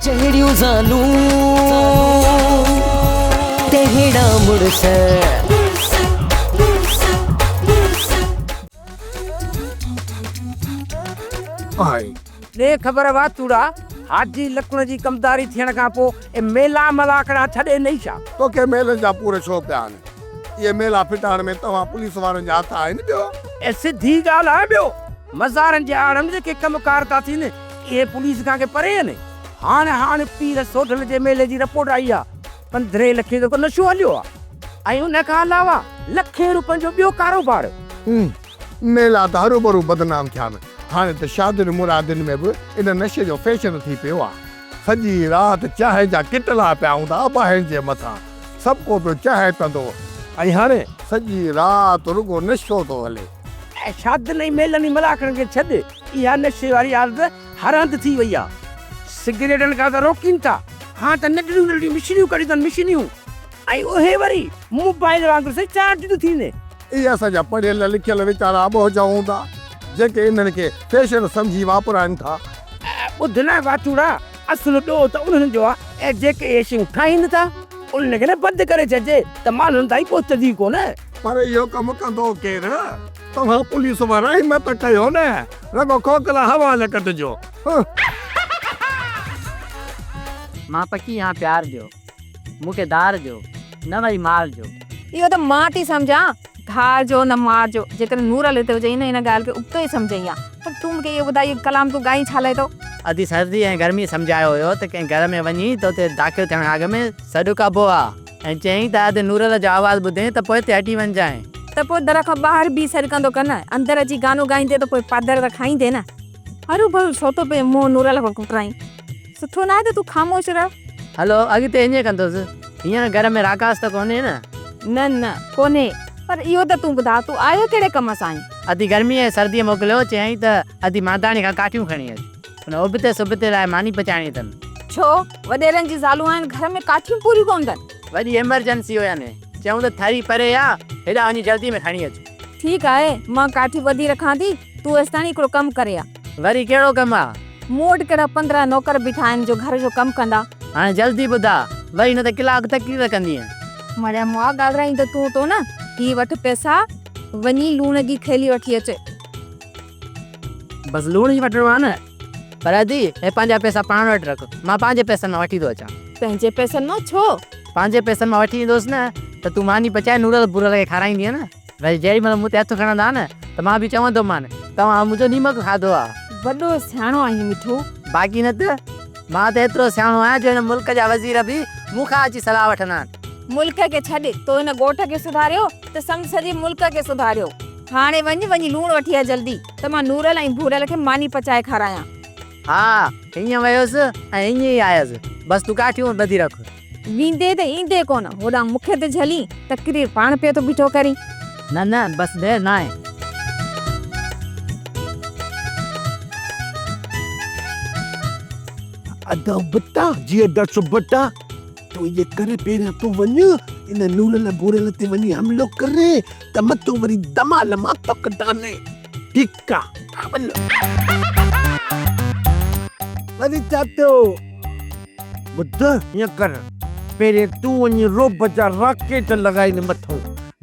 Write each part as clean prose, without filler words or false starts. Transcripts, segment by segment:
جهڙيون زالون تهڙا مڙس. آهي. ڏي خبر واتوڙا، حاجي لڪڻ جي ڪمداري ٿيڻ کان پوء اهي ميلا ملاکڙا ڇڏي نئي ڇا؟ توکي ميلن جا پور ڇو پيا آهن؟ اهي ميلا ڦٽائڻ ۾ توهان پوليس وارن جا هٿ آهن ٻيو؟ اي سڌي ڳالهه آهي ٻيو، مزارن جي آڙ ۾ جيڪي ڪم ڪار ٿا ٿين، اهي پوليس کان ڪي پري آهن. هاڻ هاڻ پير سوڍل جي ميلي جي رپورٽ آئي آهي، پندرهين لکين جو نشو هليو آهي ۽ ان کان علاوه لکين روپين جو ٻيو ڪاروبار. ميلا ته هروڀرو بدنام ٿيا آهن. هاڻي ته شادين مرادين ۾ به ان نشي جو فيشن ٿي پيو آهي. سڄي رات چانهه جا ڪٽلا پيا هوندا باهين جي مٿان. سڀ ڪو پيو چانهه پيئندو ۽ هاڻي سڄي رات رڳو نشو ٿو هلي. اي شادين ۽ ميلن ۽ ملاکڙن کي ڇڏ، اها نشي واري عادت هر هنڌ ٿي وئي آهي. سگريٽن کان ته روڪين ٿا، هاڻ ته ننڍڙيون ننڍڙيون مشينيون ڪڍيون اٿن مشينيون ۽ اهي وري موبائل وانگر سائين چارج ٿيون ٿين. اهي اسان جا پڙهيل لکيل ويچارا اٻوجهه هوندا، جيڪي انهن کي فيشن سمجهي واپرائن ٿا. ٻڌ نه واچوڙا، اصل ڏوهه ته انهن جو آهي جيڪي اهي شيون ٺاهين ٿا، انهن کي نه بند ڪري ڇڏجي ته ماڻهن تائين پهچندي ڪونه. پر اهو ڪم ڪندو ڪير؟ توهان پوليس وارا همت ڪيو نه، رڳو کوکلا هوا نه ڪڍجو. هه. مان پکي آهيان پيار جو، مون کي ڌار جو، نه وري مار جو. اهو ته مان ٿي سمجهان، ڌار جو نه مار جو. جيڪڏهن نور علي هتي هجئي نه ان ڳالهه کي ابتو ئي سمجهئي ها. پر تون مون کي اهو ٻڌاء اهو ڪلام تون ڳائين ڇا لاء ٿو؟ ادي سردي ۽ گرمي سمجهايو هيو ته ڪنهن گهر ۾ وڃي ته اتي داخل ٿيڻ کان اڳ ۾ سڏ ڪبو آ. ۽ چيائين ته ادي نورل جو آواز ٻڌين ته پوئتي هٽي وڃجانء. ته پوء در کان ٻاهر بيهي سڏ ڪندو ڪر نه، اندر اچي گانو ڳائيندين ته پوء پادر ته کائيندين نه. هروڀرو ڇو ٿو پئي منهن نورل کان ڪٽرائين. سٺو ناهي ته تون خاموش رهه. هلو اڳتي ائين ڪندس. هينئر گهر ۾ راڪاس ته ڪونهي نه؟ نه نه ڪونهي. پر اهو ته تون ٻڌاء تون آيو ڪهڙي ڪم سان آهين؟ ادي گرمي ۽ سرديء موڪليو، چيائين ته ادي مانداڻي کان ڪاٺيون کڻي اچ. ان ابتي سبتي لاء ماني پچائڻي اٿن. ڇو؟ وڏيرن جي زالون آهن، گهر ۾ ڪاٺيون پوريون ڪونه اٿن. وڏي ايمرجنسي هين. چيائون ته ٿري پري آ، هيڏانهن وڃي جلدي ۾ کڻي اچ. ٺيڪ آهي، مان ڪاٺيون ٻڌي رکان ٿي، تون ايستاڻي هڪڙو ڪم ڪري آ. وري ڪهڙو ڪم آ؟ مون وٽ ڪهڙا 15 نوڪر بيٺا آهن جو گهر جو ڪم ڪندا. هاڻي جلدي ٻڌاء، وري نه ته ڪلاڪ تقرير ڪندينء. مڙيا مئا ڳالهرائين ته تون ٿو نه. هي وٺ پئسا، وڃي لوڻ جي ٿيلهي وٺي اچ. بس لوڻ ئي وٺڻو آ نه. پر ادي، هي پنهنجا پئسا پاڻ وٽ رک، مان پنهنجي پئسن مان وٺي ٿو اچان. پنهنجي پئسن مان ڇو؟ پنهنجي پئسن مان وٺي ايندوس نه ته تون ماني پچائي نورل ڀورل کي کارائيندينء نه. وري جيڏي مهل مون تي هٿ کڻندا نه ته مان به چوندومان، توهان منهنجو نيمڪ کاڌو آ. وڏو سياڻو آهين مٺو. باقي نه ته مان ته ايترو سياڻو آهيان جو هن ملڪ جا وزير به مون کان اچي صلاح وٺندا آهن. ملڪ کي ڇڏ، تو هن ڳوٺ کي سڌاريو ته سمجهه سڄي ملڪ کي سڌاريو. هاڻي وڃ، وڃي لوڻ وٺي آ جلدي ته مان نورل ۽ ڀورل کي ماني پچائي کارايان. ها، هينئن ويس ۽ هينئن ئي آيس. بس تون ڪاٺيون ٻڌي رک. ويندي ته ايندي ڪونه، هوڏانهن مون کي ته جهلين، تقرير پاڻ پيو ٿو بيٺو ڪرين. نه نه، بس دير ناهي. ادا بتا، جي ادا سبتا، تون ائين ڪر پهريان تون وڃ ان نورل ڀورل تي وڃي حملو ڪر ته متون وري دمال مان توکي ڊاني. ٺيڪ آ وڃ. وري ڇا ٿيو؟ ٻڌ ائين ڪر پهرين تون وڃي روب جا راڪيٽ لڳائين مٿئون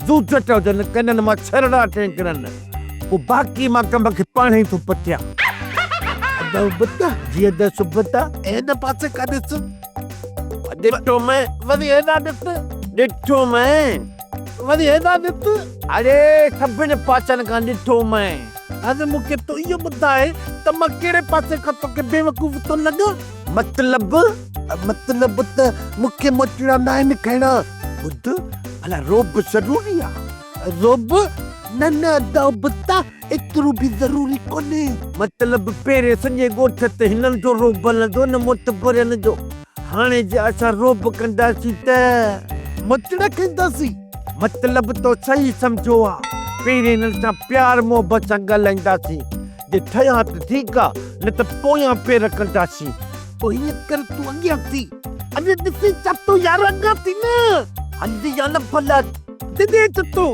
زوجٽ هجن ڪنن مان ڇرڙاٽ نڪرن پوء باقي مان ڪم کي پاڻهي ٿو پٽيان. ادا ابتا جي ادا سبتا هن پاسي کان ڏس. ڏٺو مين. وري هيڏانهن ڏس. ڏٺو مين. وري هيڏانهن ڏس. اڙي سڀني پاسن کان ڏٺو مين. هاڻي مون کي تون اهو ٻڌاء ته مان ڪهڙي پاسي کان توکي بيوقوف ٿو لڳان؟ مطلب؟ مطلب ته مون کي موچڙا ناهن کائڻا. ٻڌ ڀلا روب ضروري آ؟ روب؟ نه نه ادا ابتا ايترو به ضروري ڪونهي. مطلب پهرين سڄي ڳوٺ تي هنن جو روب هلندو نه متبرن جو. هاڻي جي اسان روب ڪنداسين ته. موچڙا کائينداسين. مطلب تو صحيح سمجهيو آ. پهرين هنن سان پيار محبت سان ڳالهائينداسين. جي ٺهيا ته ٺيڪ آ نه ته پويان پير ڪنداسين. پوء هيئن ڪر تون اڳيان ٿي. اڙي ڏسين چتو يار اڳيان ٿي نه. هلندي يا نه ڀلا ڏسين چتو.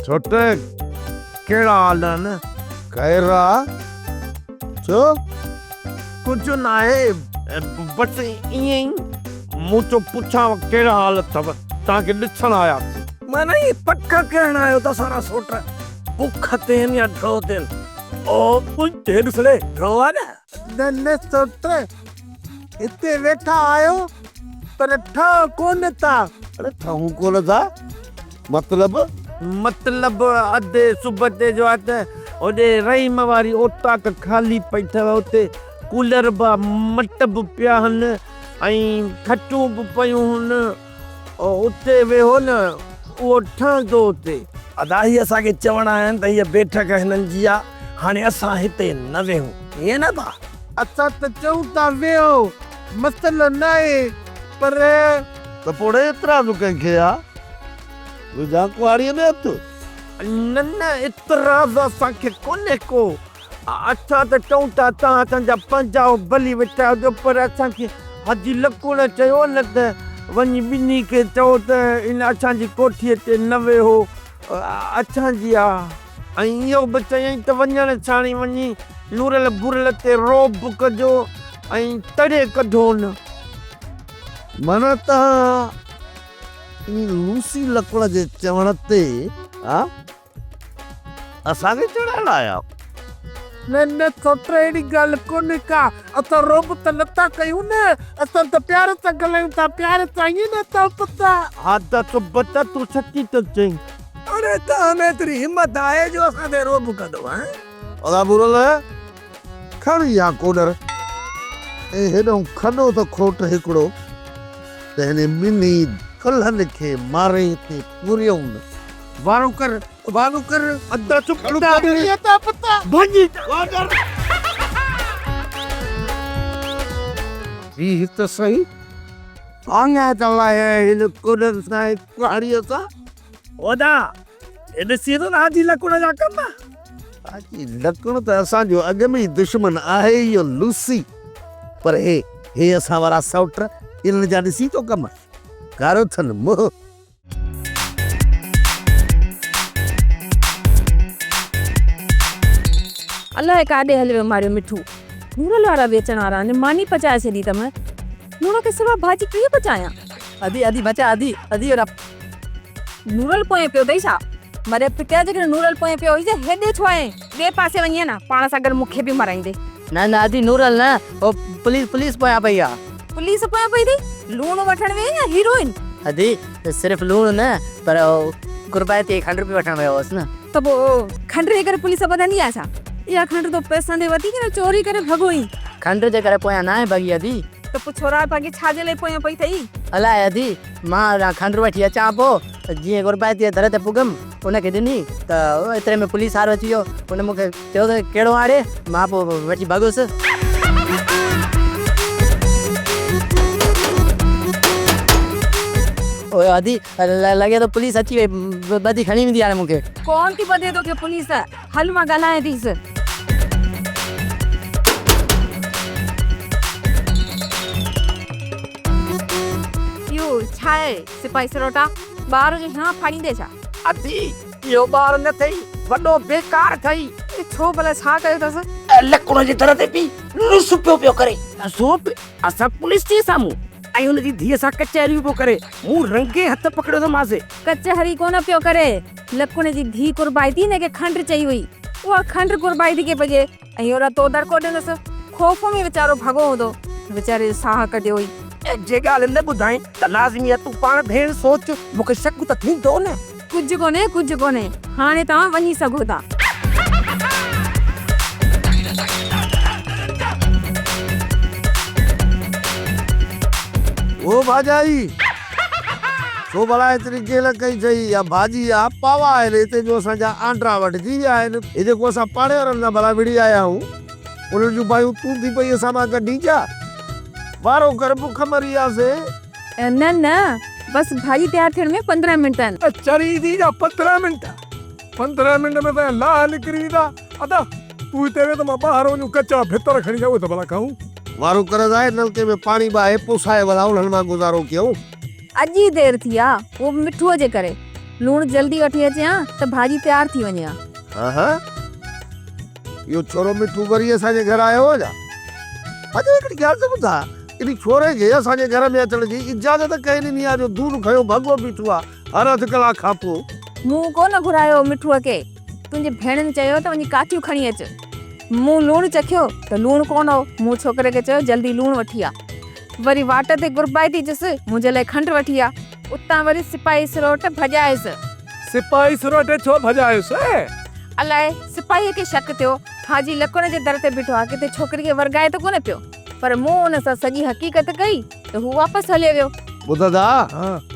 ڇوٽ ڪهڙا حال آهن؟ خير آ، ڇو؟ ڪجهه ناهي، بس ائين ئي مون چيو پڇانو ڪهڙا حال اٿو، توهان کي ڏسڻ آياسين. معنيٰ هي پڪ ڪرڻ آيو ته اسان را سوٽ بک تي آهن يا ڍؤ تي آهن. او هي ڏس ڙي، ڍؤ آ نه؟ نه نه سوٽ، هتي ويٺا آهيو پر ٺهو ڪونه ٿا. اڙي ٺهون ڪونه ٿا مطلب؟ مطلب ادي سبتي جو آهي ته هوڏي رحيم واري اوطاق خالي پئي اٿو، اتي ڪولر به مٽ به پيا هن ۽ کٽون به پيون هن، اتي ويهو نه اهو ٺهندو اتي. ادا هي اسان کي چوڻ آيا آهن ته هيء بيٺڪ هنن جي آ، هاڻي اسان هتي نه ويهون، ائين نه ڀاء؟ اسان ته چئون ٿا ويهو، مسئلو ناهي، پر. ته پوء اڙي اعتراض ڪنهن کي آ؟ وجهان ڪهاڙيء ۾ هٿ. نه نه اعتراض اسان کي ڪونهي ڪو، اسان ته چئون ٿا توهان اسان جا پنهنجا آهيو ڀلي ويٺا هجو پر اسان کي حاجي لڪوڻ چيو نه ته وڃي ٻنهي کي چئو ته ان اسان جي ڪوٺيء تي نه ويهو اسان جي آ ۽ اهو به چيائين ته وڃڻ ساڻ ئي وڃي نورل ڀورل تي رعب ڪجو ۽ تڙي ڪڍون. معنيٰ توهان انهي لوسي لڪوڻ جي چوڻ تي ها اسان کي چڙائڻ آيا آهيو. نه نه سوٽ اهڙي ڳالهه ڪونهي ڪا، اسان رعب ته نٿا ڪيون نه، اسان ته پيار سان ڳالهايون ٿا، پيار سان ائين نه ٿا پتا. ها ته سبت تون سچي ٿو چئين. اڙي توهان ۾ ايتري همت آهي جو اسان تي رعب ڪندو هين. ادا ڀورل کڻ اها ڪوڏر ۽ هيڏانهن کڏو ته کوٽ هڪڙو ته هن ٻنهي ڪلهن کي ماري هتي پوريئون. وارو ڪر، وارو ڪر، ادا چپ ڪر. ڀڄي بيهه ته سهي، آڱا ته لاهي هن ڪوڏر سان ۽ ڪهاڙيء سان. ادا، هي ڏسين ٿو نه حاجي لڪڻ جا ڪم. حاجي لڪڻ ته اسان جو اڳ ۾ ئي دشمن آهي اهو لوسي، پر هي، هي اسان وارا سئوٽ، انهن جا ڏسين ٿو ڪم؟ ڪارو ٿن منهن. الائي ڪاڏي هليو ويو ماريو مٺو. نورل وارا به اچڻ وارا آهن. ماني پچائي ڇڏي اٿم. نورل کي سوا ڀاڄي ڪيئن پچايان؟ ادي ادي بچا ادي ادي اڙا. نورل پوئين پيو اٿئي ڇا؟ مري ڦٽيا جيڪڏهن نورل پوئين پيو هجي ته هيڏي ڇو آئين؟ ٻئي پاسي وڃين ها پاڻ سان گڏ مون کي به مرائيندي. نه نه ادي نورل نه هو پوليس پوليس پويان پئي آ. پوليس پويان پئي اٿئي؟ لوڻ وٺڻ وئين يا هيروئن؟ ادي صرف لوڻ نه پر قربائتي کنڊ به وٺڻ ويو هوس نه. ته پوء کنڊ جي ڪري پوليس ٻڌندي آ ڇا؟ اها کنڊ تو پئسن تي ورتي ڪي نه چوري ڪري ڀڳو آهين؟ کنڊ جي ڪري پويان ناهي ڀڳي ادي. ته پوء ڇورا ڀڳي ڇا جي لاء پويان پئي اٿئي؟ الائي ادي مان کنڊ وٺي اچان پيو ته جيئن قربائتي جي در تي پڳم ان کي ڏني ته ايتري ۾ پوليس وارو اچي ويو ان مون کي چيو ته ڪهڙو آڙي مان پوء وٺي ڀڳس. اوء ادي لڳي ٿو پوليس اچي وئي ٻڌي کڻي ويندي هاڻي مون کي. ڪونه ٿي ٻڌي توکي پوليس هل مان ڳالهايان ٿيس. اهو ڇا آهي سپاهي سروٽا ٻار جو هيانء ڦاڙيندي ڇا؟ ادي اهو ٻار نه اٿئي وڏو بيڪار اٿئي. ڇو ڀلا ڇا ڪيو اٿس؟ لڪڻ جي در تي پي لس پيو پيو ڪري. سو به اسان پوليس جي سامهون ۽ ان جي ڌيء سان ڪچهريون پيو ڪري. مون رنگي هٿ پڪڙيو ته مانسي. ڪچهري ڪونه پيو ڪري. لڪڻ جي ڌيء قربائتي هن کي کنڊ چئي هئي. اها کنڊ قربائتي کي پڄي ۽ هوڏانهن تو دڙڪو ڏنس. خوف ۾ ويچارو ڀڳو هوندو. ويچاري جو ساهه ڪڍيو هئي. جي ڳالهه نه ٻڌائين ته لازمي آهي تون پاڻ ڀيڻ سوچ مون کي شڪ ته ٿيندو نه. ڪجهه ڪونهي ڪجهه ڪونهي هاڻي توهان وڃي سگهو ٿا. او ڀاڄائي! ڇو ڀلا ايتري گيل ڪئي اٿئي؟ اها ڀاڄي آ، پاوا آهن، هتي جو اسان جا آنڊرا وڍجي ويا آهن. هي جيڪو اسان پاڙي وارن سان ڀلا وڙهي آيا آهيون، انهن جون باهيون تون ٿي پئي اسان مان ڪڍين ڇا؟ وارو ڪر بک مري وياسين. نه نه بس ڀاڄي تيار ٿيڻ ۾ 15 منٽ آهن. چري ٿي جا 15 منٽ 15 منٽ ۾ ته لاهه نڪري ويندا. ادا تون هتي ويهه ته مان ٻاهر وڃون ڪچا ڀتر کڻي اچان اهي ته ڀلا کائون. وارو قرض آهي نلڪي ۾ پاڻي به آهي پوسائي ڀلا انهن مان گذارو ڪيون. اڄ ئي دير ٿي آ اهو به مٺوء جي ڪري. لوڻ جلدي وٺي اچين ها ته ڀاڄي تيار ٿي وڃي ها. ها ها اهو ڇورو مٺو وري اسان جي گهر آيو هو ڇا؟ اچا هڪڙي ڳالهه ته ٻڌاء انهي ڇوري کي اسان جي گهر ۾ اچڻ جي اجازت ڪنهن ڏني آ جو دون کنيو ڀڳو بيٺو آ هر اڌ ڪلاڪ کان پوء. مون ڪو نه گهرايو هو مٺوء کي، تنهنجي ڀيڻن چيو ته وڃي ڪاٺيون کڻي اچ. مون لوڻ چکيو ته لوڻ ڪونه هو، مون ڇوڪري کي چيو جلدي لوڻ وٺي آ. وري واٽ تي قربائتي چيس منهنجي لاء کنڊ وٺي آ. اتان وري سپاهي سروٽ ڀڄايس. سپاهي سروٽ ڇو ڀڄايس؟ الائي، سپاهيء کي شڪ ٿيو، حاجي لڪڻ جي در تي بيٺو آ، ڪٿي ڇوڪري کي ورغائي ته ڪونه پيو. پر مون ان سان سڄي حقيقت ڪئي ته هو واپس هليو ويو. ٻڌ ادا،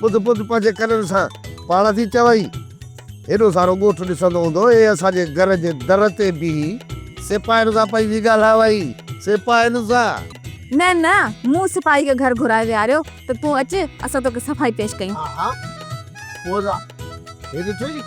ٻڌ ٻڌ پنهنجي ڪنن سان پاڻ ٿي چوئي. هيڏو سارو ڳوٺ ڏسندو هوندو، هي اسان جي گهر جي در تي بيهي سپاهين سان پئي ٿي ڳالهائي، سپاهين سان. نه نه، مون سپاهي کي گهر گهرائي ويهاريو ته تون اچ، اسان توکي صفائي پيش ڪيون. ها ها، پوء ته هي ڏٺئي،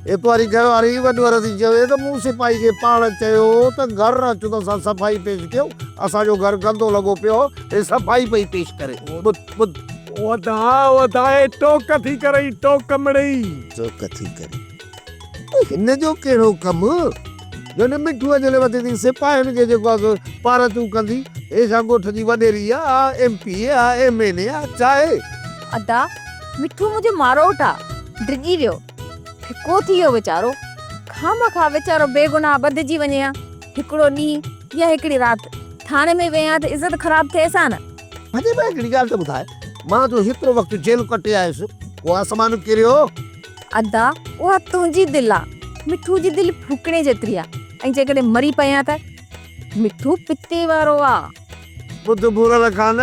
هي توهاري گهر واري وڏور ٿي چوي ته مون سپاهي کي پاڻ چيو ته گهر اچ ته اسان صفائي پيش ڪيون، اسان جو گهر گندو لڳو پيو هو، هي صفائي پئي پيش ڪري. ٻڌ ٻڌ. ادا ادا هي ٽوڪ ٿي ڪرئي، ٽوڪ مڙئي. ٽوڪ ٿي ڪري. هن جو ڪهڙو ڪم جو هن مٺوء جي لاء وتي ٿي سپاهين کي جيڪو آهي سو پارتون ڪندي. هي ڇا ڳوٺ جي وڏيري آ، ايم پي اي آ، ايم اين اي آ، ڇا آهي؟ ادا مٺو منهنجو ماروٽ آ، ڊڄي ويو، ڦڪو ٿي ويو ويچارو. خامخواه ويچارو بيگناهه ٻڌجي وڃي ها، هڪڙو ڏينهن يا هڪڙي رات ٿاڻي ۾ ويهي ها ته عزت خراب ٿئيس ها نه. ڀڄي ڀاء هڪڙي ڳالهه ته ٻڌاء، مان جو هيترو وقت جيل ڪٽي آيس، ڪو آسمان ڪريو؟ ادا اها تنهنجي دل آ، مٺو جي دل ڦوڪڻي جيتري آ ۽ جيڪڏهن مري پئين ها ته؟ مٺو پتي وارو آ. ٻڌ ڀورل خان،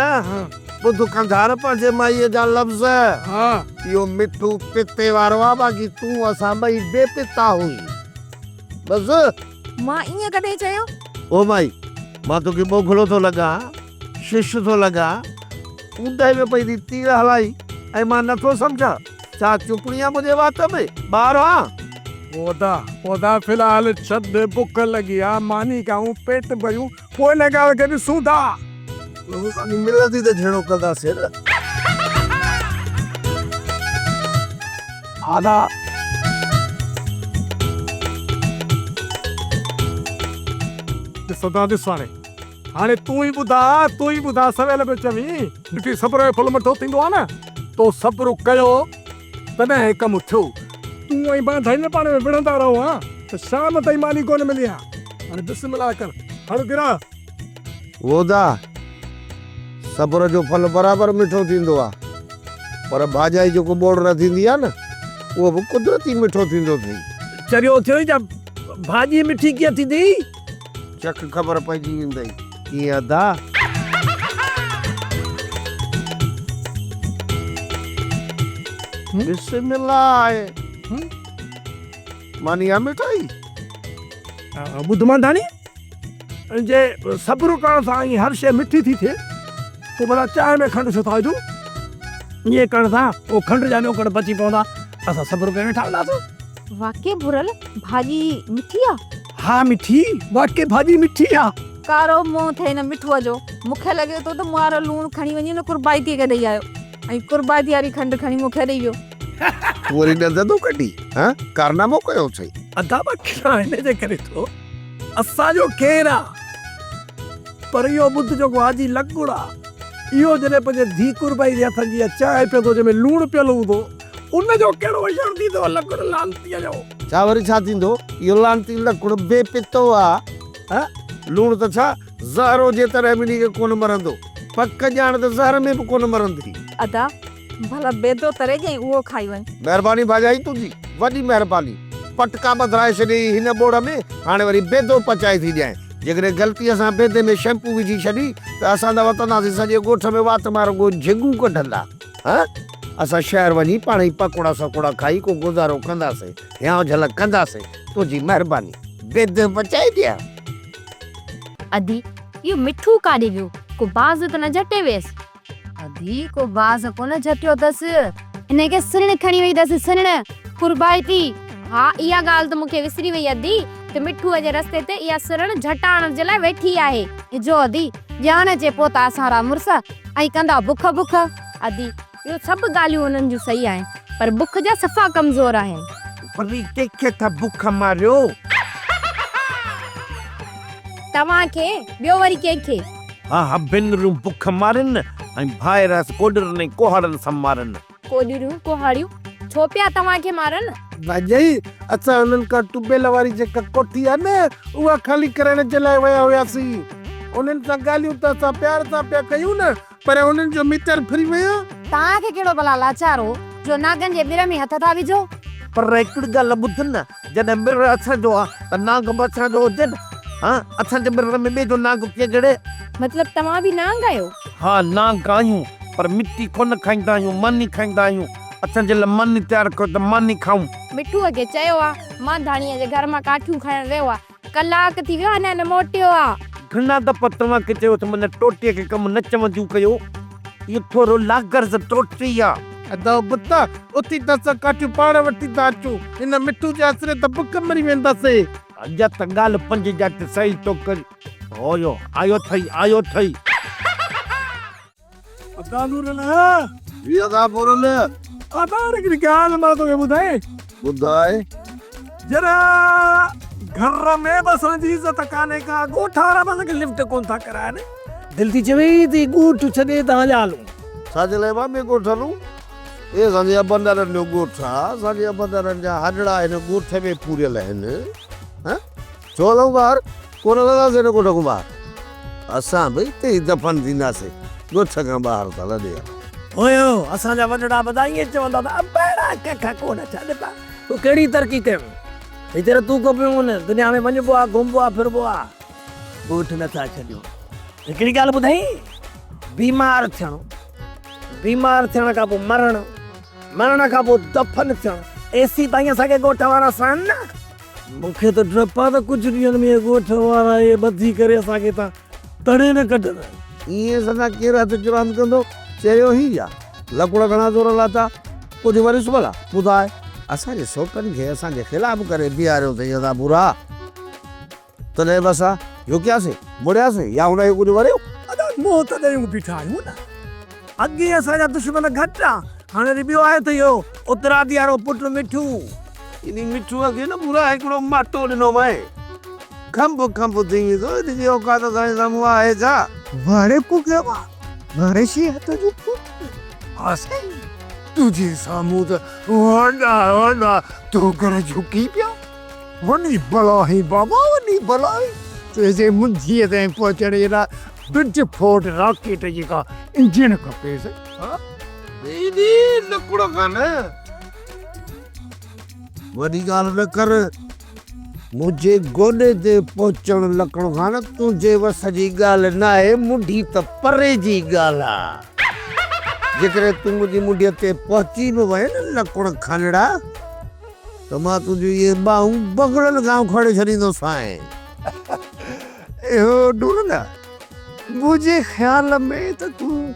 ٻڌ ڪنڌار پنهنجي مائيء جا لفظ، اهو مٺو پتي وارو آ، باقي تون اسان ٻئي بي پتا هئين. بس. مان ائين ڪڏهن چيو؟ او مائي، مان توکي ٻوگهڙو ٿو لڳان، شش ٿو لڳان، اونداهي ۾ پئي ٿي تير هلائي ۽ مان نٿو سمجهان. ڇا چپڻي آ منهنجي وات ۾؟ ٻار آن. ادا ادا في الحال ڇڏ بک لڳي آ ماني کائون پيٽ ڀريون پوء ان ڳالهه کي ڏسون ٿا. ماني ملندي ته جهيڙو ڪنداسين نه. ادا. ڏس ادا ڏس هاڻي هاڻي تون ئي ٻڌاء تون ئي ٻڌاء سويل پيو چوين مٺي صبر جو ڦل مٺو ٿيندو آ نه. تو صبر ڪيو تڏهن هي ڪم ٿيو. تون ۽ مان ڌڻي پاڻ ۾ وڙهندا رهون ها ته شام تائين ماني ڪونه ملي ها. هاڻي بسم الله ڪر، هڻ گرهه. وودا، صبر جو ڦل برابر مٺو ٿيندو آ، پر ڀاڄائي جيڪو ٻوڙ رڌيندي آ نه، اهو به قدرتي مٺو ٿيندو اٿئي. چريو ٿيو ئي ڇا، ڀاڄي مٺي ڪيئن ٿيندي؟ چک خبر پئجي ويندئي. ڪيئن ادا؟ بسم الله آهي. ماني آ مٺائي؟ ٻڌ مانڌاڻي، جي صبر ڪرڻ سان ائين هر شيء مٺي ٿي ٿئي، پوء ڀلا چانهه ۾ کنڊ ڇو ٿا وجهون؟ ائين ڪرڻ سان اهو کنڊ جا نوڪڙ بچي پوندا. اسان صبر ڪري ويٺا هونداسون. واقعي ڀورل، ڀاڄي مٺي آ؟ ها مٺي، واقعي ڀاڄي مٺي آ. ڪارو منهن ٿئي نه مٺوء جو. مون کي لڳي ٿو ته مون وارو لوڻ کڻي وڃي ان قربائتيء کي ڏئي آيو ۽ قربائتي واري کنڊ کڻي مون کي ڏئي ويو. تون وري ڏند ٿو ڪڍين، هان؟ ڪارنامو ڪيو اٿئي. ادا مان کلان هن جي ڪري ٿو، اسان جو ڪير آ؟ پر اهو ٻڌ جيڪو حاجي لڪڙ آ، اهو جڏهن پنهنجي ڌيء قربائي جي هٿن جي اها چانهه پيئندو جنهن ۾ لوڻ پيل هوندو، ان جو ڪهڙو حشر ٿيندو لڪڙ لعنتيء جو. ڇا وري ڇا ٿيندو؟ اهو لعنتي لڪڙ بي پتو آ. ها؟ لوڻ ته ڇا زهر هجي تڏهن به انهي کي ڪونه مرندو. پڪ ڄاڻ ته زهر ۾ به ڪونه مرندي. ادا، ڀلا بيدو تري ڏيئين اهو کائي وڃ. مهرباني ڀاڄائي تنهنجي، وڏي مهرباني. پٽڪا ٻڌرائي ڇڏيئي هن ٻوڙ ۾، هاڻي وري بيدو پچائي ٿي ڏيانء. جيڪڏهن غلطيء سان بيدي ۾ شيمپو وجهي ڇڏي ته اسان ته وتنداسين سڄي ڳوٺ ۾ وات مان رڳو جهڳون ڪڍندا. ها؟ اسان شهر وڃي پاڻ ئي پڪوڙا سڪوڙا کائي ڪو گذارو ڪنداسين، هيانء جهلڪ ڪنداسين. تنهنجي مهرباني. بيدو پچائي ڏيان. ادي، اهو مٺو ڪاڏي ويو؟ ڪو باز ته نه جهٽي ويس؟ ادي، ڪو باز ڪونه جهٽيو اٿس. هن کي سنڻ کڻي وئي اٿس، سنڻ. قربائتي، ها، اها ڳالهه ته مون کي وسري وئي ادي، ته مٺوء جي رستي تي اها سرڻ جهٽائڻ جي لاء ويٺي آهي. جو ادي، ڄاڻ اچي پوء ته اسان را مڙس ائين ڪندا بک بک. ادي، اهو سڀ ڳالهيون انهن جون صحيح آهن، پر بک جا صفا ڪمزور آهن. وري ڪنهن کي ٿا بک ماريو؟ توهان کي، ٻيو وري ڪنهن کي؟ ها ها ڀينرون بک مارين ۽ ڀائر ڪوڏرن ۽ ڪهاڙن سان مارن. ڪوڏريون ڪهاڙيون ڇو پيا توهان کي مارن؟ ڀاڄائي، اسان انهن کان ٽوبيل واري جيڪا ڪوٺي آهي نه، اها خالي ڪرائڻ جي لاء ويا هياسين. انهن سان ڳالهيون ته اسان پيار سان پيا ڪيون نه، پر انهن جو ميٽر ڦري ويو. توهان کي ڪهڙو ڀلا لاچار هو، جو ناگن جي ٻر ۾ هٿ ٿا وجهو؟ پر هڪڙي ڳالهه ٻڌ نه، جڏهن ٻر اسان جو آ ته نانگ به اسان جو هجي نه. ها، اسان جي ٻر ۾ ٻئي جو نانگ ڪيئن گهڙي؟ مطلب توهان به نانگ آهيو؟ ها، نانگ آهيون، پر مٽي ڪونه کائيندا آهيون، ماني کائيندا آهيون. اسان جي لاء ماني تيار ڪيو ته ماني کائون. مٺوء کي چيو آ، مانڌاڻيء جي گهر مان ڪاٺيون کڻڻ ويو آ. ڪلاڪ ٿي ويو آ، اڃا نه موٽيو آ. گهڻا دفعا توهان کي چيو ته من ٽوٽيء کي ڪم نه چونديون ڪيو. اهو ٿورو لاغرض ٽوٽي آ. ادا ابتا، اٿي ته اسان ڪاٺيون پاڻ وٺي ٿا اچون. هن مٺو جي آسري ته بک مري وينداسين. اڄ ته ڳالهه پنج جاٽ صحيح ٿو ڪرين. هويو، آيو اٿئي، آيو اٿئي. ادا نورل. جي ادا پورل. ادا هڪڙي ڳالهه مان توکي ٻڌائين. ٻڌاء. جڏهن گهر ۾ به اسان جي عزت ڪانهي ڪا، ڳوٺ وارا به اسان کي لفٽ ڪونه ٿا ڪرائن. دل ٿي چوي ته هي ڳوٺ ڇڏي ته هليا هلون. ڇا جي لاء مامي ڳوٺ هلون؟ هي اسان جي ابن ڏاڏن جو ڳوٺ آ، اسان جي ابن ڏاڏن جا هڏڙا هن ڳوٺ ۾ پوريل آهن. هه؟ ڇو هلون ٻاهر؟ ڪونه هلنداسين هن ڳوٺ کان ٻاهر. اسان به اتي ئي دفن ٿينداسين، ڳوٺ کان ٻاهر ته لڏي هلون. هيو، اسان جا وڏڙا به ته ائين چوندا ته ابڙا ڪک ڪونه ڇڏبا. تو ڪهڙي ترقي ڪيم؟ هينئر تون ڪو پيو هن دنيا ۾ وڃبو آ، گهمبو آ، ڦربو آ. ڳوٺ نه ٿا ڇڏيون. هڪڙي ڳالهه ٻڌائين، بيمار ٿيڻ، بيمار ٿيڻ کان پوء مرڻ، مرڻ کان پوء دفن ٿيڻ، ايسين تائين اسان کي ڳوٺ وارا سهن نه. مون کي ته ڊپ آ ته ڪجهه ڏينهن ۾ اهي ڳوٺ وارا اهي ٻڌي ڪري اسان کي هتان تڙي نه ڪڍن. ائين سدا ڪير هٿ چراند ڪندو؟ چريو هين يا؟ لڪڙ گهڻا زور لاتا؟ ڪجهه وريس ڀلا؟ ٻڌاء. اسان جي سوٽن کي اسان جي خلاف ڪري بيهاريو اٿئي ادا ڀورا. تڏهن به اسان جهڪياسين، مڙياسين يا هن کي ڪجهه وريو؟ ادا منهن ته ڏيون بيٺا آهيون نه. اڳي اسان جا دشمن گهٽ آ، هاڻي وري ٻيو آيو اٿئي اهو اترادي وارو پٽ مٺو. انهي مٺوء کي نه ڀورا هڪڙو ماٽو ڏنومانء، کنڀ کنڀ ٿي ويندو، هن جي اوقات اسان جي سامهون آهي ڇا؟ واڙي پوکيو آ، واڙي شي هٿ جو پوکيو. ها سائين، تنهنجي سامهون ته وڏا وڏا ڌوڪر جهڪي پيا. وڏي بلا هين بابا وڏي بلا هين. تنهنجي منجهيء تائين پهچڻ جي لاء بج فورڊ راڪيٽ جي ڪا انجڻ کپيس. ها ايڏي لڪڙ کان نه. وڏي ڳالهه نه ڪر. منهنجي گوڏي تي پهچڻ لڪڻ کان نه تنهنجي وس جي ڳالهه ناهي، منڍي ته پري جي ڳالهه آ. جيڪڏهن تون منهنجي منڍيء تي پهچي به وئين نه لڪڻ کانڙا. ته مان تنهنجون اهي ٻانهون بغلن کان اکاڙي ڇڏيندوسانء. اهو ڊول نه، منهنجي خيال ۾ ته تون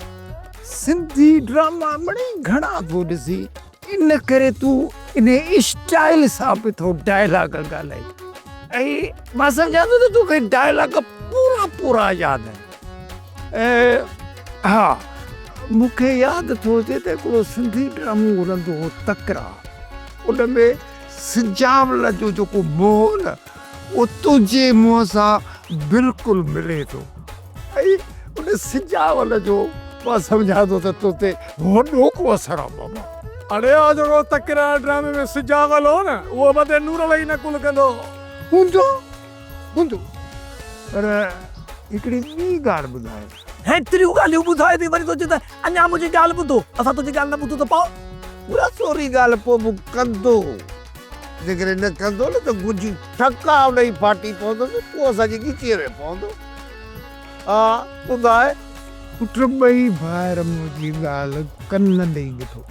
سنڌي ڊراما مڙئي گهڻا ٿو ڏسين، ان ڪري تون انهي اسٽائيل سان به ٿو ڊائلاگ ڳالهائين ۽ مان سمجهان ٿو ته توکي ڊائلاگ پورا پورا ياد آهن. ۽ ها مون کي ياد ٿو اچي ته هڪڙو سنڌي ڊرامو هلندو هو تڪرار، ان ۾ سجاول جو جيڪو منهن هو نه اهو تنهنجي منهن سان بلڪل ملي ٿو ۽ ان سجاول جو مان سمجهان ٿو ته تو تي وڏو ڪو اثر آ بابا. اڙي اهو جيڪو تڪرار ڊرامي ۾ سجاول هو نه اهو به ته نورل ئي نقل ڪندو هو. هوندو هوندو پر هڪڙي ٻي ڳالهه ٻڌاء. هيتريون ڳالهيون ٻڌائي ٿي وري ٿو چئين ته اڃا منهنجي ڳالهه ٻڌو. اسان تنهنجي ڳالهه نه ٻڌون ته پوء؟ پورا سوري ڳالهه پوء به ڪندو. جيڪڏهن نه ڪندو نه ته گجي ٺڪاء ڏئي ڦاٽي پوندس، پوء اسان جي ڳچيء ۾ پوندو. ها ٻڌاء. پٽ ٻئي ڀائر منهنجي ڳالهه ڪن ڏئي ٻڌو.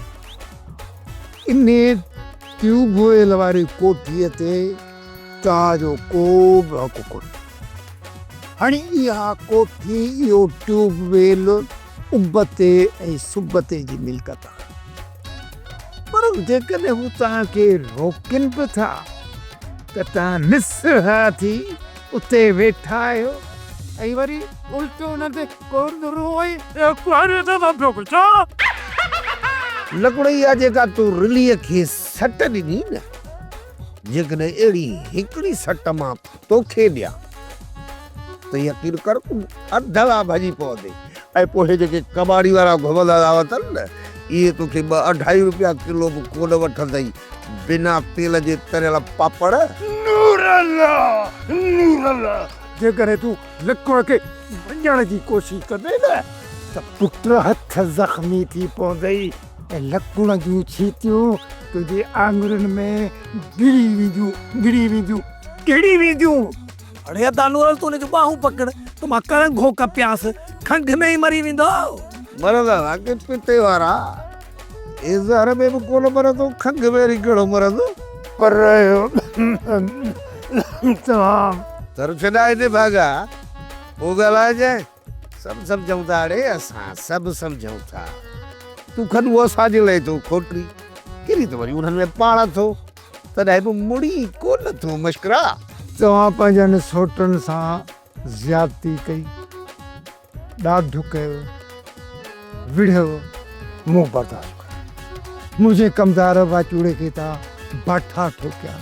انهيء ٽيوب ويل واري ڪوٺيء تي توهان جو ڪو به حق ڪونهي. هاڻي اها ڪوٺي، اهو ٽيوب ويل ابتي ۽ سبتي جي ملڪيت آهي. پر جيڪڏهن هو توهان کي روڪين به ٿا ته توهان نسرها ٿي اتي ويٺا آهيو ۽ وري الٽو انهن تي ڪوڏرو ۽ ڪهاڙيء سان پيو پڇان. لڪڙ اها جيڪا تو رليء کي سٽ ڏني نه، جيڪڏهن اهڙي هڪڙي سٽ مان توکي ڏيان ته يقين ڪر تون اڌ لا ڀڄي پوندين ۽ پوء هي جيڪي ڪٻاڙي وارا گهمندا ٿا وتن نه، اهي توکي ٻه اڍائي روپيا ڪلو به ڪونه وٺندئي، بنا تيل جي تريل پاپڙ. نورالله! نورالله! جيڪڏهن تون لڪڻ کي ڀڃڻ جي ڪوشش ڪندين نه ته پٽ هٿ زخمي ٿي پوندئي ۽ لڪڻ جون ڇيتيون تنهنجي آڱرين ۾ گهڙي وينديون، گهڙي وينديون، گهڙي وينديون. اڙي ادا نورل تون هن جون ٻانهون پڪڙ ته مان ڪرنگهو ڪپيانس، کنگهه ۾ ئي مري ويندو. مرندا ٿا ڪي پتي وارا، هي زهر ۾ به ڪونه مرندو، کنگهه ۾ وري ڪهڙو مرندو. پر توهان. در ڇڏائي نڀاڳا، پوء ڳالهائجانء. سڀ سمجهون ٿا اڙي اسان سڀ سمجهون ٿا. تون کڏون اسان جي لئي ٿو کوٽي، ڪري ته وري انهن ۾ پاڻ ٿو، تڏهن به مڙي ڪونه ٿو مشڪرا. توهان پنهنجن سوٽن سان زيادتي ڪئي، ڏاڍ ڪيو، وڙهيو، مون برداشت ڪيو. منهنجي ڪمدار واچوڙي کي توهان باٺا ٺوڪيا،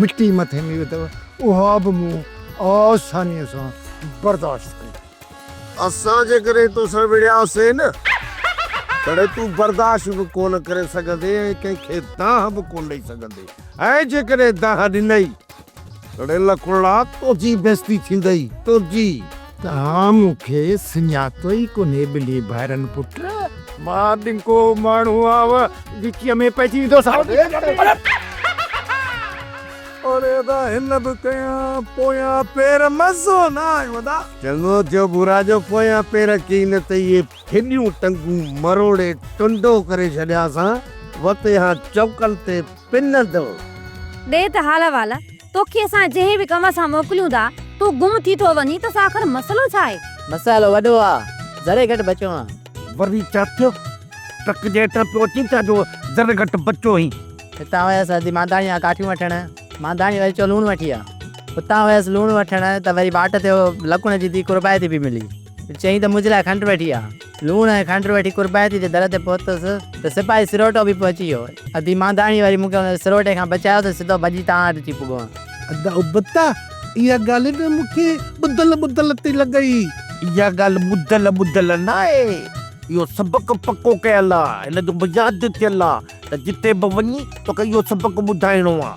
مٽي مٿي ۾ وڌو، اها به مون آسانيء سان برداشت ڪئي. اسان جيڪڏهن توسان وڙهياسين نه، تڏهن تون برداشت به ڪونه ڪري سگهندين ۽ ڪنهن کي دانهن به ڪونه ڏئي سگهندين ۽ جيڪڏهن دانهن ڏنئي، تڏهن لکڙا تنهنجي بيعزتي ٿيندئي، تنهنجي. توهان مون کي سڃاتو ئي ڪونهي ٻلي ڀائرن پٽ. مان ڏنگو ماڻهو آهيان، ڳچيء ۾ پئجي ويندوسانو. اڙي ادا هن به ڪيان پويان پير مزو نه آيو ادا. چڱو ٿيو ڀورا جو پويان پير ڪيئي نه ته اهي ڦڏيون ٽنگون مروڙي ٽنڊو ڪري ڇڏيانسان وتي هان چوڪن تي پنندو. ڏي ته حال احوال، توکي اسان جنهن به ڪم سان موڪليون ٿا، تون گم ٿي ٿو وڃين ته آخر مسئلو ڇا آهي؟ مسئلو وڏو آ، ذري گهٽ بچيو آن. وري ڇا ٿيو؟ ٽرڪ جي هيٺان پيو اچين ڇا جو ذري گهٽ بچيو هين؟ هتان ويس ادي مانڌاڻي کان ڪاٺيون وٺڻ، مانڌاڻي وري چيو لوڻ وٺي آ. اتان ويس لوڻ وٺڻ ته وري واٽ تي لڪڻ جي ڌيء قربائتي پئي ملي. چيائين ته منهنجي لاء کنڊ وٺي آ. لوڻ ۽ کنڊ وٺي قربائتي جي در تي پهتس ته سپاهي سروٽو به پهچي ويو. ادي مانڌاڻي وري مون کي ان سروٽي کان بچايو ته سڌو ڀڄي توهان وٽ اچي پڳو آهيان. ادا ابتا، اها ڳالهه نه مون کي ٻڌل ٻڌل ٿي لڳئي. اها ڳالهه ٻڌل ٻڌل ناهي. اهو سبق پڪو ڪيل آ. هن جو به ياد ٿيل آ. ته جتي به وڃين توکي اهو سبق ٻڌائڻو آ.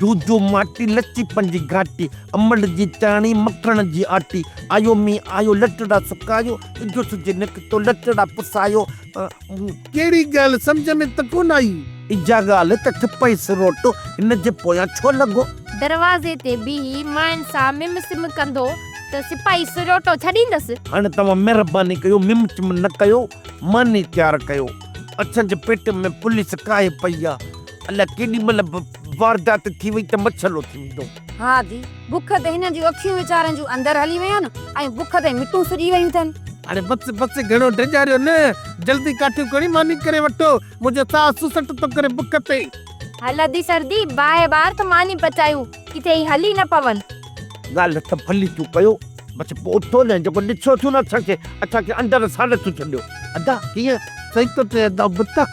جوجو ماٽي لچي پنهنجي گهاٽي، امڙ جي چاڻي مکڻ جي آٽي، آيو مينهن آيو لٽڙا سڪايو، اجهو سج نڪتو لٽڙا پسايو. ڪهڙي ڳالهه سمجهه ۾ ته ڪونه آئي. اها ڳالهه ته ٺپئي سروٽو هن جي پويان ڇو لڳو؟ دروازي تي بيهي ماين سان مم سم ڪندو ته سپاهي سروٽو ڇڏيندس. هاڻي توهان مهرباني ڪيو مم چم نه ڪيو، ماني تيار ڪيو. اسان جي پيٽ ۾ پوليس ڪاهي پئي آ. الاء ڪيڏي مهل به واردات ٿي وئي ته مڇلو ٿي ويندو. ها ادي، بک تي هنن جون اکيون ويچارن جون اندر هلي ويون آهن ۽ بک تي مٽون سڄي ويون اٿن. هاڻي بس بس گهڻو ڊيڄاريو نه، جلدي ڪاٺيون کڻي ماني ڪري وٺو، منهنجو ساهه سسٽ ٿو ڪري بک تي. هل ادي سردي، باهه ٻار ته ماني پچايون، ڪٿي هي هلي نه پون. ڳالهه ته ڀلي تون ڪيو، بس پوء اٿو نه، جيڪو ڏسو ٿيون نه اسان کي، اسان کي اندر ساڙي ٿيون ڇڏيو. ادا ڪيئن؟ صحيح ٿو چئي ادا ابتا.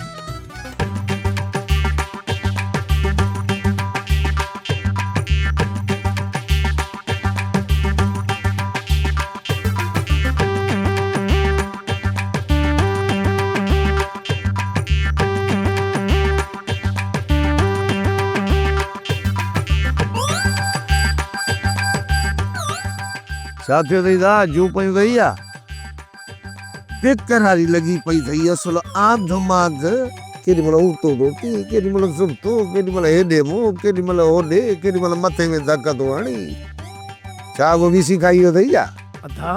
ڇا ٿيو اٿئي دا جون پيون اٿئي يا بيقراري لڳي پئي اٿئي اصل آنڌ مانڌ ڪيڏي مهل اوتو ٿو ٿي ڪيڏي مهل سبتو ڪيڏي مهل هيڏي منهن ڪيڏي مهل هوڏي ڪيڏي مهل مٿي ۾ ڌڪ ٿو هڻي ڇا اهو ويسي کائي ويو اٿئي يا. ادا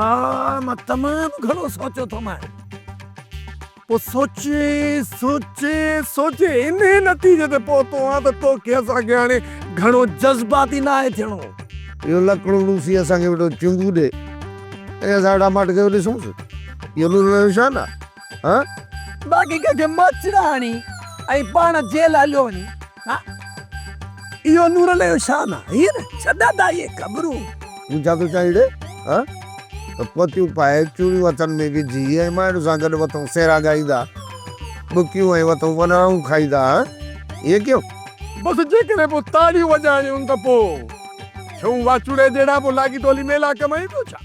مان تمام گهڻو سوچيو ٿو مانء. پوء سوچي سوچي سوچي انهي نتيجي تي پهتو آهيان ته توکي اسان کي هاڻي گهڻو جذباتي ناهي ٿيڻو. اهو لڪڙو لوسي اسان کي ويٺو چنگو ڏي ۽ اسان ويٺا ماٺ ڪيو ڏسونس. اهو نور جو شان آ؟ ها؟ باقي ڪنهن کي ماچڙا هڻي ۽ پاڻ جيل هليو وڃي ها اهو نور جو شان آ؟ هيئن نه؟ ڇڏ ادا اهي خبرون. تون ڇا ٿو چاهين ڙي؟ ها؟ ته پوتيون پائي، چوڙيون هٿن ۾ وجهي ۽ مائٽن سان گڏ وتون سهرا ڳائيندا. ٻڪيون ۽ وٿون ونائون کائيندا ها ائين ڪيو. بس جيڪڏهن پوء تاڙيون وڄائڻيون ته پوء ڇو واچوڙي جهڙا پوء لاڳيتو هلي ميلا ڪمائيندو ڇا؟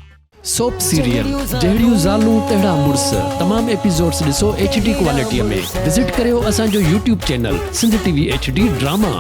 سوپ سيريل جهڙيون زالون تهڙا مڙس تمام ايپيسوڊس ڏسو ايڇ ڊي ڪوالٽي ۾ وزٽ ڪريو اسان جو YouTube channel Sindh T V H D drama.